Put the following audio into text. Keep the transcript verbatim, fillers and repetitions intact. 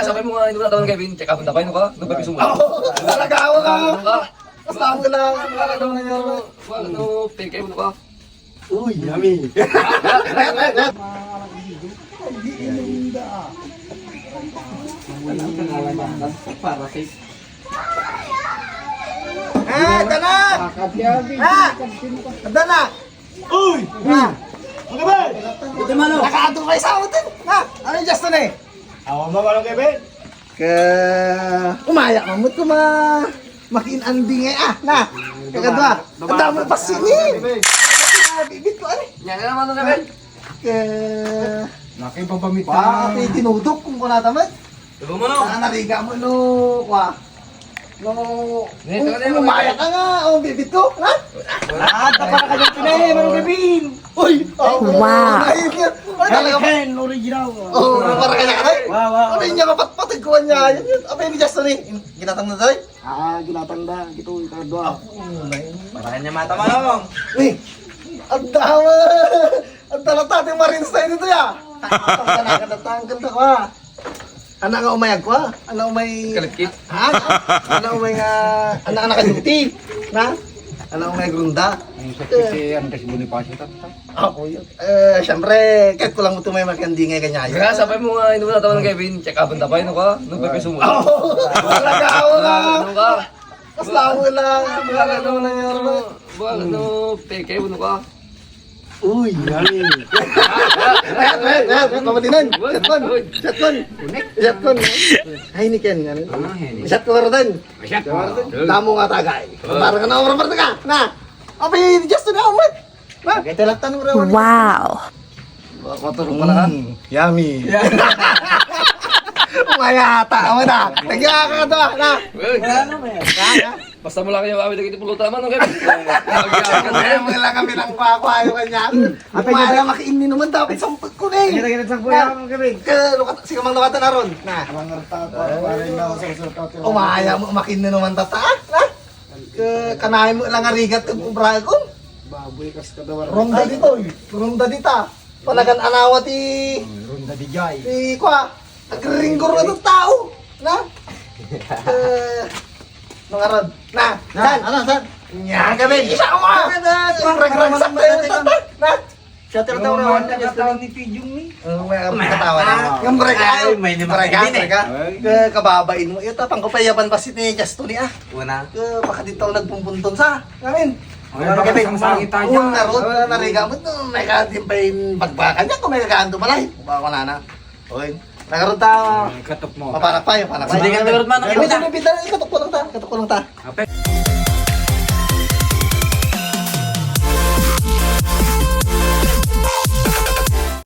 Sabay mo nga, hindi mo natawan, Kevin. Check up, tapay mo ka? Nagpapiso mo. Talaga ako ka. Ano ka? Basta ako lang. Ano, ano, ano, peke mo ka? Uy, yummy. Para sa Ah, ito na! Ah! Ito na! Uy! Ah! Ano ba? Ito, Manong. Nakaadto kayo sa atin! Ah! Ano yung Justin eh? Awa mo, Manong Kevin? Ka... Umaya ka mo ito ma... Makiinanding eh ah! Na! Kakadwa! Ang dami pa sini! Bibit ko ano? Yan na naman, Manong Kevin. Ka... Nakipabamit ka. Ba, ati tinudok kung kunata man. Diba mo, no? Ah, nariga mo, no, kwa. No, Dito ka na, umaya ka nga, oh, bibit ko, ha? Ah, tapos ka dyan, Pinoy, Manong Kevin. Uy! Oh, wow. Ay, ay, talaga ba? Ken, original. Oh, para kanya ka, ay? Wow, wow. Ano yung kapatpatid ko niya? Yun, yun. Abay, ni Justin, eh. Ginatang na tayo? Ah, ginatang na. Ito, ikadwa. Para kanya mata, Manong. Ni, ang dama. Ang talatati, Marines tayo dito, ya. Ang ganda, ang ganda ko, ah. Anak nga umay agkwa? Anak umay Kalipkit. Ha? Anak umay nga, anak nga nakaduty. Na? Anak umay grunda. Ang sakit si Andres Bonifacio, ta, ta. Ako yun. Eh, siyempre, kahit ko lang ito may makandingay kanya. Kaya sabay mo nga, hindi mo natawan, Kevin. Check up ang tapay, no ka? Nung pepeso mo. Oo. Talaga ako na. Ano ka? Mas lamo lang. Wala na, wala na, wala na. Wala na, peke, ano ka? Uy, yummy. Ayan, ayan, ayan, ayan, pamatinan. Shotgun, shotgun. Shotgun. Heineken, ano? Ah, Heineken. Shot ko, Rodan. Shot ko. Damo nga tagay. Oh. Parang ka na, parang ka na. Apay, just na, umat. Na? Kaya talaktan mo raw. Wow. Maturog pala ka. Mm, yummy. Mayata, awan na. Nagyaka ka to, na. Uy. Wala na, may. Ha? Basta mo lang kayo, awit ang itipulutan mo, no, Kevin? Kaya mo lang kami ng kwakwa, yung kanya. Apay Umaya na. Makiinni naman, dapat sampag ko na eh. Kita, kita, sampag Na. Yan, Kevin. Ke, lukat, sige, mang lukatan na ron. Na. Ang ngarta ko, pare na ako sa usulta. Umaya mo, makiinni naman tata, ah? Na? Ke, kanahin mo lang arigat kag ubragon. Baboy, kas kadawan. Ronda dito, eh. Ronda dita. Panagan anawa ti, Ronda di jay. Ti, kwa, agringgor na tao. Na? Eh, mga rod. Na, Na, san? Ano, san? Nya, kami. Isa ko, ah. Kami na. Ang ragragsak na yun, tata. Na? Siya, tira Yung tayo mga na. Nagkataon ni Pijong ni. Oh, may, may katawa na. Ah, yung break, Ay, ah. may naman Break, ah, din, eh. break, ah. Ay. Ke, kababain mo. Ito, pang kapayaban pa si ni Justin, ah. Una. Ke, baka dito ako nagpumpun-tun sa. Amin. Ay, Ano baka kami? Isang sangit tayo. Una, rod, na, nariga mo, no, may ka, di pa yung bagbakan niya, kung may kagaan to pala, eh. Baka ko na na. Oy, nakarod ta. Ay, katok mo. Papanak pa, yung panak pa. Hindi ka nakarod man, Pero nakita. Hindi, hindi, hindi, ikatok ko lang ta, ikatok ko lang ta. Ape.